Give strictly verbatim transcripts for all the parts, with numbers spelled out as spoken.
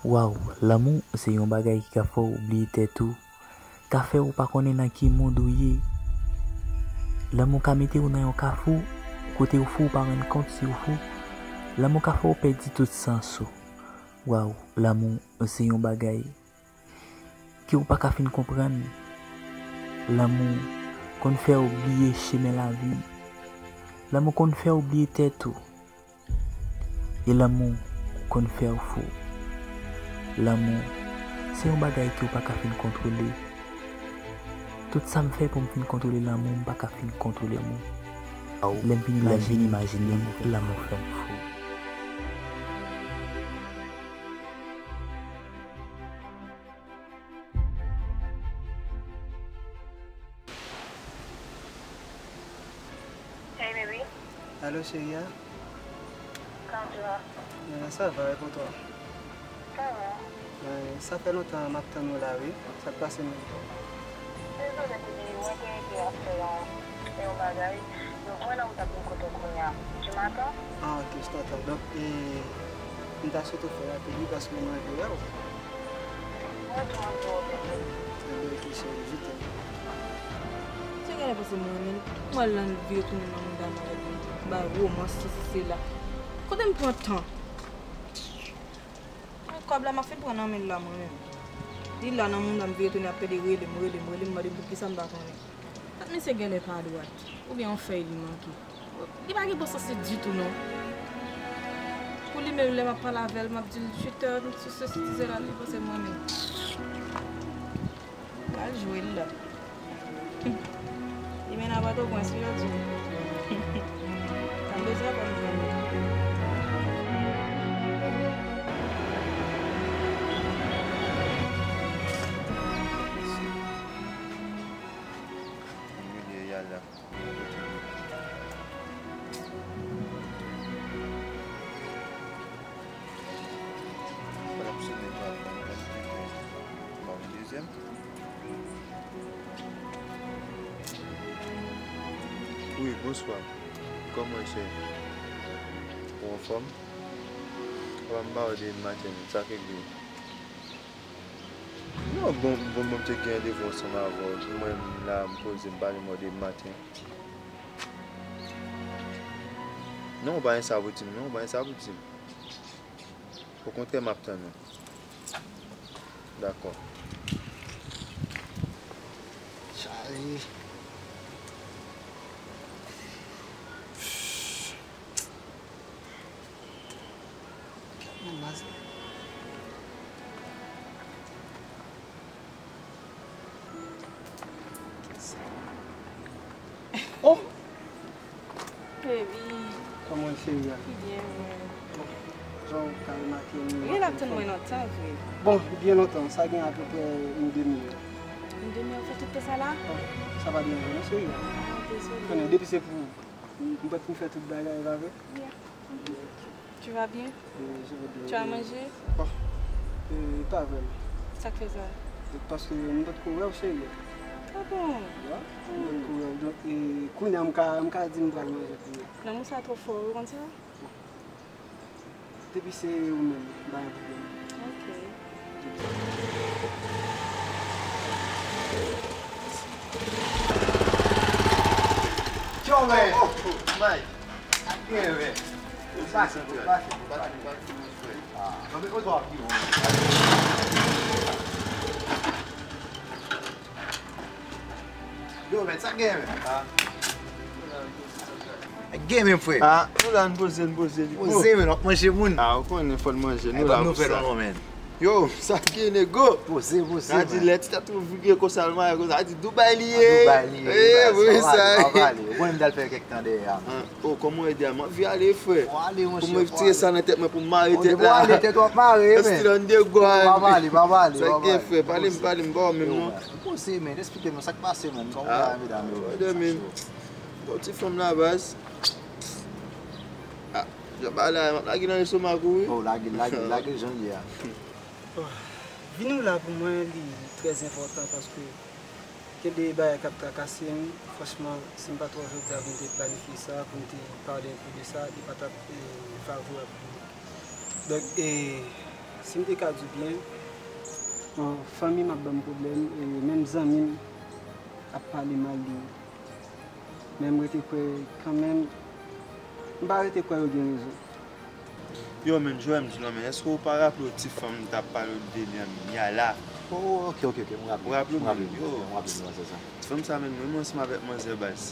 Waw, lanmou se yon bagay ki ka fè w bliye tèt ou, ka fè w pa konnen nan ki mond ou ye. Lanmou ka mete w nan yon kafou, kote w fou ou pa rann kont si w fou. Lanmou ka fè w pèdi tout sans ou. Waw, lanmou se yon bagay ke w pa ka fin konprann. Lanmou konn fè w bliye chemen lavi. Lanmou konn fè w bliye tèt ou. E lanmou konn fè w fou. Lanmou se yon bagay ke w pa ka fin kontwole. Tout sa m fè pou m fin kontwole lanmou, m pa ka fin kontwole lanmou. Lè m vin imajine, lanmou fè m fou. Hey baby. Allô chérie. Comment tu vas? Euh, ça va et pour toi? Ça va. Euh, ça fait longtemps m'a tann ou la oui. Ça te passe menm. Désolé baby, mwen te ede ap fè yon fè yon bagay. Donk mwen nan wout ap vin kote w kounye a. Tu m'entends? Ah ok, je t'entends. Donc, et, m ta swete w fè rapid wi paske mwen anvi wè w. Mwen tou mwen tou oke. Anben ok cheri, je t'aime. Misye genlè panse m renmen l. Mwen al vire tounen nan mouda m avèk li. Bay womans sesi sela. Kote m pran tan? Mwen kòb la m ap fin pran nan men l la mwen menm. Li la nan mouda m vire tounen ap pede rele m, rele m, rele m, mande m poukisa m pa konnen. Tèt misye genlè pa dwat. Oubyen yon fèy li manke. Li pa gen bon sans li ditou non. Pou li menm lè m ap pale avè l m ap di l tu t'aimes, tu ceci, tu cela, li panse m renmen l. Pral jwe l la. Li mennen a Pòtoprens wi jodi. Sa m bezwen fò m jwenn li. Wi, bonswa. Kòman w ye cheri? Ou anfòm? Papa m pa wè w depi maten, sa k rive? Non, bon, bon, bon, m te gen randevou ansanm avè w. Mwen menm la, m poze, m pa janm wè w depi maten. Non, ou pa gen sa pou di m, non, ou pa gen sa pou di m. Okontrè, m ap tann ou. Dakò. Chaje. Gad manmazèl. Oh! Baby. Kòman w ye cheri a? Byen, mwen. Jan w ka remake m. Wi, l ap tann mwen lontan vre. Bon, byen lontan. Sa gen apeprè yon demi è. Yon demi è, ou fè tout tan sa la? Bon, sa pa deranje non cheri a. Ah, dezole. Konnen depi se pou ou. M prèt pou m fè tout bagay, pa vre? Yeah. Tu vas bien? Euh, je vais bien. Tu as mangé? Bon. Euh, pa vrèman. Sa k fè sa? Paske m potko wè w cheri. Ah bon? Wi, m potko wè w. Donk, e, kounye a m ka, m ka di m pral manje pou ou. Lanmou sa twò fò, ou konn sa? Depi se ou menm, m pa gen pwoblèm. Ok. Yo, man! Mike! Ak mwen, men. Ou pase, ou pase, ou pase. Ah. Non, men, ou twa pi won. Yo, men, sa gen, men? Ah. Gen, men, frè. Ah, nou la, n poze, n poze. Poze, men, w ap manje moun. Ah, ou konnen, fò n manje. Nou la pou sa. Yo, sa gen nego? Poze, poze. Sa di lè ti tèt ou vire konsa l mare konsa, sa di Dubai li ye. Dubai li ye. Eh, wi, sa. Ou konnen m t al fè kèk tan dèyè a. Oh, kòman w ede a? M anvi ale, frè. Pou mwen tire sa nan tèt mwen, pou m mare tèt la. Ou ale tèt w ap mare, men. Estilande gwa. Pa pale, pa pale. Sa gen, frè? Pale m, pale m, ba w menm non. Poze, men, esplike m sa k pase, men. Kòman w ye, medam yo? Bon, ti fanm la, baz. Ah, jan bagay la, m ap lage nan lestomak ou, wi. Oh, lage, lage, lage jan l ye a. Bon, vini w la pou mwen, li trè enpòtan paske gen de bagay k ap trakase m. Franchman, si m pa t wè w jodi a pou m te planifye sa, pou m te pale enpe de sa, li pa t ap, e, favorab pou mwen. Donk, e, Si m te ka di w byen, bon, fanmi m ap ban m pwoblèm, e menm zanmi m ap pale mal de ou. Men m rete kwè kanmenm, m pa rete kwè yo gen rezon. Yo, men, Joel, m di non, men, èske w pa raple w ti fanm m t ap pale w de li an, men, Yala? Oh, ok, ok, ok, mwen raple. Ou raple w, Mwen raple, men, yo. Mwen raple, mwen raple, sa. Ti fanm sa, men, mwen, mwen ansanm avèk manzè baz.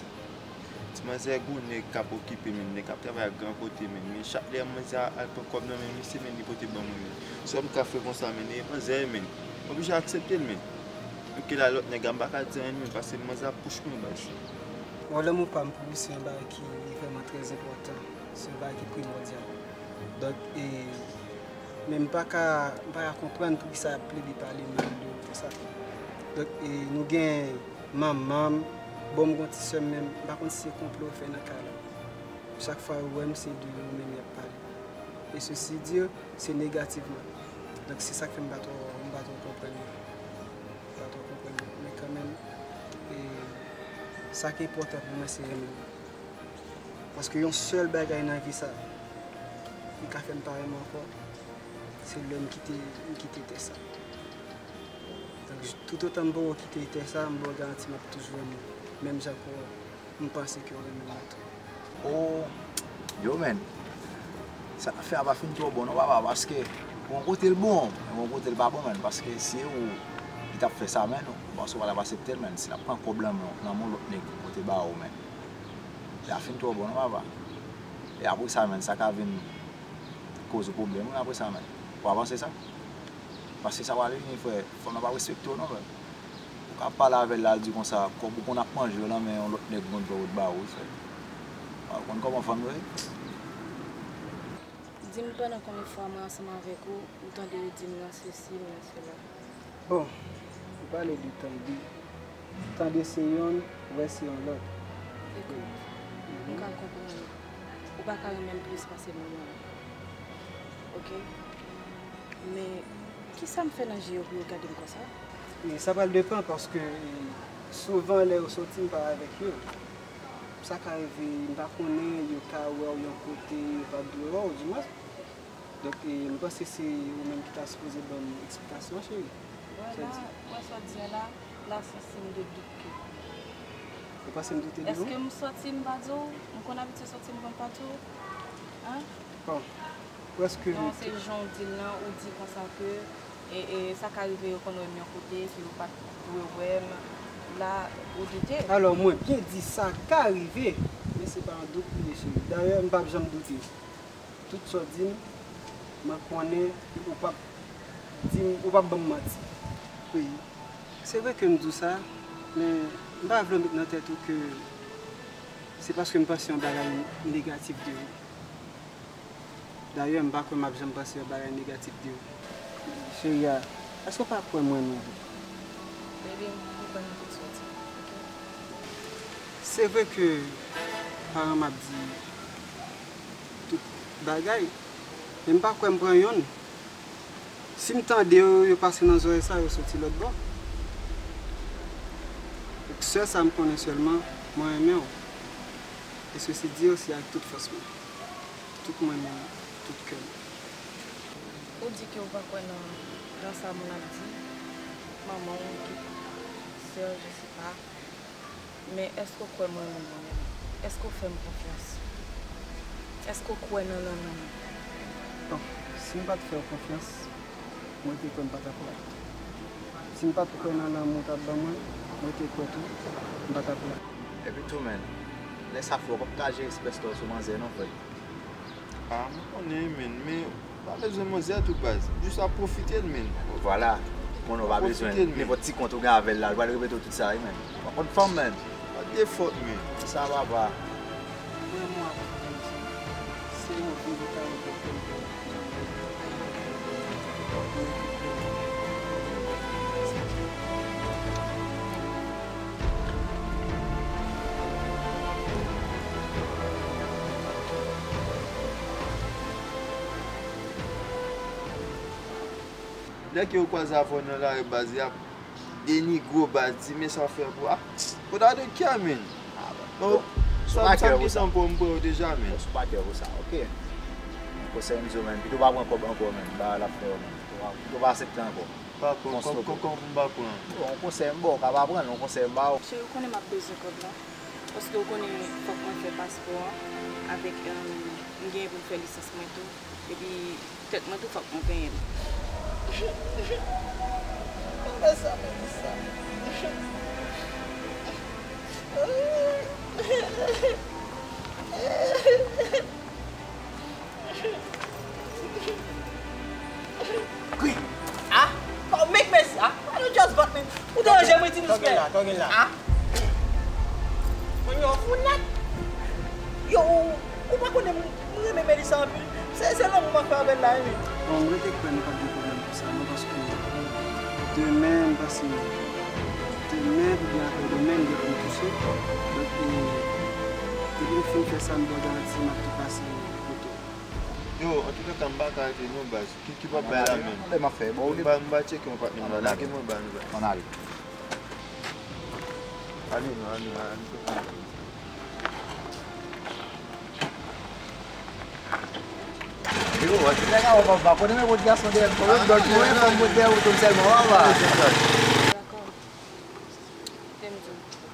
Ti manzè gon nèg k ap okipe, men, nèg k ap travay ak gran kote, men, men chak lè manzè al pran kòb nan men misye, men, li pote ban mwen, men. Sè m ka fè konsa, men, e manzè, men. M oblije aksepte l, men. Menm ke la lòt nèg la, m pa ka di anyen, men, paske manzè ap pouch mwen baz. Bon, lanmou pa m pou ou se yon bagay ki vrèman trè enpòtan. Se yon bagay ki primòdyal. Donk, e, men m pa ka, m pa ka konprann poukisa y ap plede pale mal de ou konsa. Donk, e, nou gen manman m, bon, m gon ti sè m menm, m pa konn si se konplo yo fè nan kay la. Chak fwa yo wè m, se de ou menm y ap pale. E ceci dit, se negativman. Donk, se sa k fè m pa twò, m pa twò konprann yo. M pa twò konprann yo. Men kanmenm, e, sa ki enpòtan pou mwen, se renmen yo. Paske yon sèl bagay nan vi sa ki ka fè m pa renmen ankò, se lè m kite, m kite tè sa. Donk, toutotan m poko kite tè sa, m ba w garanti m ap toujou renmen w. Menm jan ke w, m panse ke w renmen m nan tou. Oh, yo, men. Sa n ap fè a pa fin twò bon, non, papa, paske yon kote l bon, men yon kote l pa bon, men, paske si se ou ki t ap fè sa, men, ou panse w pa t ap aksepte l, men, si l ap pran kòb nan men w, nan men yon lòt nèg pote ba ou, men. Li pa fin twò bon, non, papa. E apre sa, men, sa ka vin koz ou pwoblèm, wi, apre sa, men. Ou avanse sa. Paske sa pral vini, frè, fanm nan pa respekte w, non, frè. Ou ka pale avè l, l al di konsa, kòb ou konn ap manje yo nan men yon lòt nèg ou konn fè wout ba ou, wi, frè. Ou konn kòman fanm yo ye? Di m pandan konbyen fwa mwen ansanm avèk ou, ou tande yo di m nan sesi, nan sela. Bon, ou pale de tande. Tande se yonn, wè se yon lòt. Ekout, m ka konprann ou. Ou pa ka renmen m plis pase m renmen w. Oke? Men, kisa m fè nan je yo pou yo gade m konsa? E sa pral depann paske, e, souvan lè yo soti, m pa avèk yo. Sa ka rive, m pa konnen, yo ka wè w yon kote yo pa t dwe wè w, dimwens. Donk, e, m panse se ou menm ki ta sipoze ban m eksplikasyon, cheri. Wè la, wè sa w di a la, la sanse m de dout ke. Ou panse m doute de ou? Èske m soti m pa di w? M konn abitye soti m konn pa di w? Hein? Bon, prèske. Non, se jan w di l lan, ou di konsa ke e, e, sa ka rive yo konn wè m yon kote ke yo pa t dwe wè m. La, ou doute. Alò, mwen byen di sa ka rive, men se pa yon dout li ye, cheri. Dayè, m p ap janm doute. Tout sa w di m, mwen konnen ou p ap di m, ou p ap ban m manti. Wi. Se vre ke m di w sa, men m pa vle w met nan tèt ou ke se paske m panse yon bagay negatif de ou. Dayè, m pa kwè m ap janm panse yon bagay negatif de ou. Cheri a, èske w pa kwè m renmen w vre? Bebe, m konprann tout sa w di, oke? Se vre ke paran m ap di tout bagay, men m pa kwè m pran yonn. Si m tande yo, yo pase nan zòrèy sa, yo soti lòt bò. Donk, sèl sa m konnen sèlman, mwen renmen w. E ceci dit, se ak tout fòs mwen, tout mwen menm, tout kè m. Ou di ke w pa kwè nan, nan sa moun ap di, manman w, ki sè w, je sais pas. Men èske w kwè mwen renmen w menm? Èske w fè m konfyans? Èske w kwè nan lanmou m? Bon, si m pa t fè w konfyans, mwen te kwè m pa t ap la. Si m pa t kwè nan lanmou w t ap ban mwen, mwen te kwè tou, m pa t ap la. Epi tou, men, lè sa fè w p ap ka jere sipèsta w sou manzè non, frè. Ah, m konnen, men, men, ou pa bezwen manzè tou baz. Jis ap pwofite l, men. Vwala. Konnen w pa bezwen. Pwofite l, men. Nenpòt ti kont ou gen avè l la, l pral repete w tout sa, wi, men. W ap konn fanm, men. Pa de fòt, men. Sa papa. Vrèman, se yon vi ki ka repete. Nèg yo kwaze avè w nan lari baz, y ap denigre w baz, di men sa w fè pou a. Kote a de kè men. Bon, sa m gen tan pou m pran yo deja men. Sou pa kè pou sa, oke. Konsèy m di w men, pito pa pran kòb ankò men, bagay la ap fè yo men. Ou pa aksepte ankò. Pa pran, kòm, kòm, kòm m pa pran. Bon, yon konsèy m ba w, ou ka pa pran l, yon konsèy m ba w. Cheri, ou konnen m ap bezwen kòb la. Paske ou konnen fòk mwen fè paspò an avèk, em, m genyen pou m fè lisans mwen tou. Epi tèt mwen tou fòk mwen penyen l. Mwen fè sa, mwen fè sa. Gri. Ah, don't make mess, ah. Why you just butt me? Ou deranje mwen, ti douske. Tògè la, tògè la. Ah. Mwen yo fou nèt. Yo, ou, ou pa konnen m, m renmen Melissa anpil. Se, se lanmou m ap fè avè l la, wi. Bon, mwen te kwè nou pa t gen pwoblèm pou sa, non, paske demen, m panse, demen oubyen aprè demen, m gen pou m touche. Donk, e, depi nou fin fè sa, m ba w garanti, m ap tou pase kote w. Yo, antouka, m pa ka rete non, baz. Ki, ki w ap bay la menm? Lè m ap fè, bon, m pa, m pa tcheke yon patnè m la, lage mwen ba nou la. Ann ale. Ale non, ale, ale. Yo, nèg a wè papa, konnen men kot gason dèyè m, konnen dòt mwen, fò m pot dèyè woto m sèlman, papa. Dakò. Tande m di w.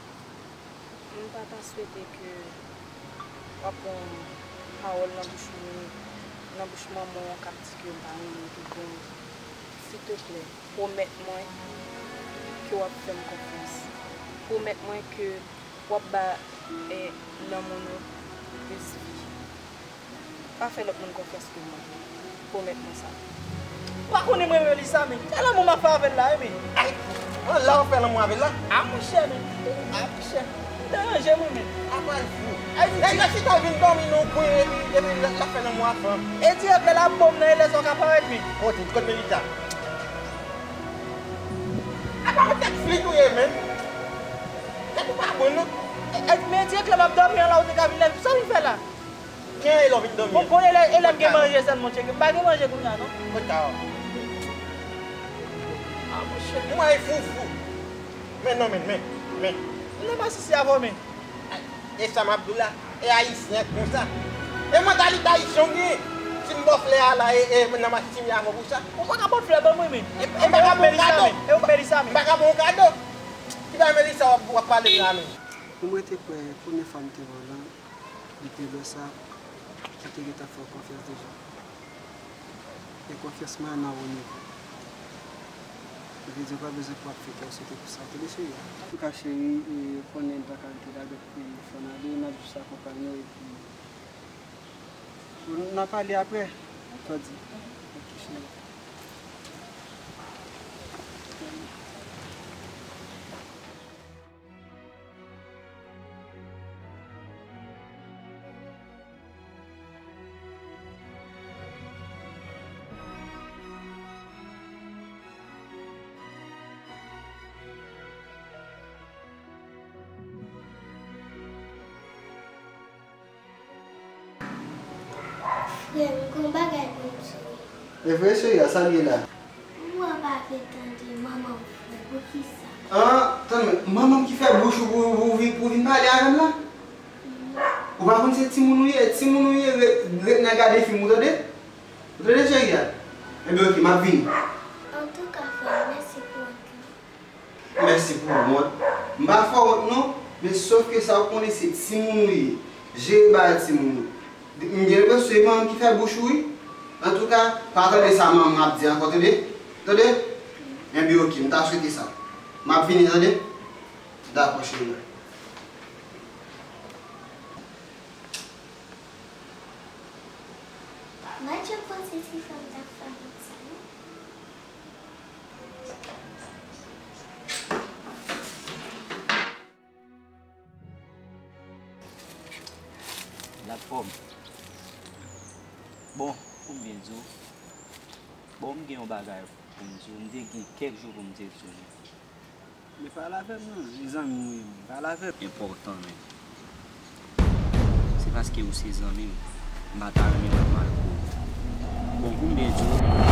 M pa ta swete ke w ap pran pawòl nan bouch mwen, nan bouch manman w k ap di ke m pa renmen w, ke bon, silteplè, pwomèt mwen ke w ap fè m konfyans. Pwomèt mwen ke w ap ba, eh, lanmou nou plis vi. Pa fè lòt moun konfyans ke mwen. Pwomèt mwen sa. Ou pa konnen mwen renmen Lisa, men. Se lanmou m ap fè avè l la, wi, men. Ay, an la w ap fè lanmou avè l la? A, monchè, men. A, monchè. Ou deranje mwen, men. Apa l fou? Ay, nèg la chita vin dòmi nan yon kwen epi, epi l ap fè lanmou a fanm. E dirèk lè l ap bon m nan, e lè sa w ka parèt, men. Kote, kote Melita? Apa yon tèt flit ou ye, men. Tèt ou pa bon, non. E, e, men dirèk lè m ap dòmi an la, ou te ka vin la, sa w vin fè la? Gen e lè w vin dòmi an. Bon, bon, e lè, e lè m gen manje sèlman, tcheke. M pa gen manje kounye a, non. Kot ta w? A, monchè, mwen e foufou. Men non, men, men, men. M nan masisi avè w, men. E sa m ap di w la, e ayisyen konsa. E mantalite ayisyen w genyen. Si m ba w flè a la, e, e nan masisi m avè w pou sa. Ou pa ka pot flè ban mwen, men. E, e m pa ka ba w kado. E ou Melisa, men. M pa ka ba w kado. Ki bay Melisa w ap, w ap pale m la, men. Mwen te kwè, premye fwa m te wè w lan, depi lè sa, m te gentan fè w konfyans deja. E konfyans mwen an nan wo nivo. Sa vle di w pa bezwen pou w ap fè kè w sote pou sa. Tande cheri a. Antouka cheri, e, konnen m pa ka rete la, donk, e, fò n ale, n ap jis akonpanye w epi n a pale apre. Sa w di? Ok, cheri. Frè m, gon bagay pou m di w. E vre, cheri a, sa l ye la? Ou pa vle tande manman m, frè, poukisa? An, tann mwen, manman m ki fè bouch ou pou, pou vin, pou vin pale avè m la? Ou pa konn se timoun ou ye, timoun ou ye, ret, ret nan gade fim ou, tande? Ou tande, cheri a? Enben, ok, m ap vini. Antouka, frè, mèsi pou wont lan. Mèsi pou wont. M pa fè w wont non, men sòf ke sa ou konnen se timoun ou ye. Jere bagay timoun ou. M gen enpresyon se manman m ki fè bouch ou wi. Antouka, pa tande sa manman m ap di ankò, tande? Tande? Enben, ok, m ta swete sa. M ap vini, tande? Dakò, cheri mwen. M pa t janm panse ti fanm t ap fè wont sa non. Platfòm. Bon, pou m byen di w, bon, m gen yon bagay pou m di w. M te gen kèk jou pou m te di w li. Men pale avè m non, e zanmi m ou ye menm, pale avè m. Enpòtan menm. Se paske ou se zanmi m, m pa ta renmen w ap mal pou ou. Bon, pou m byen di w,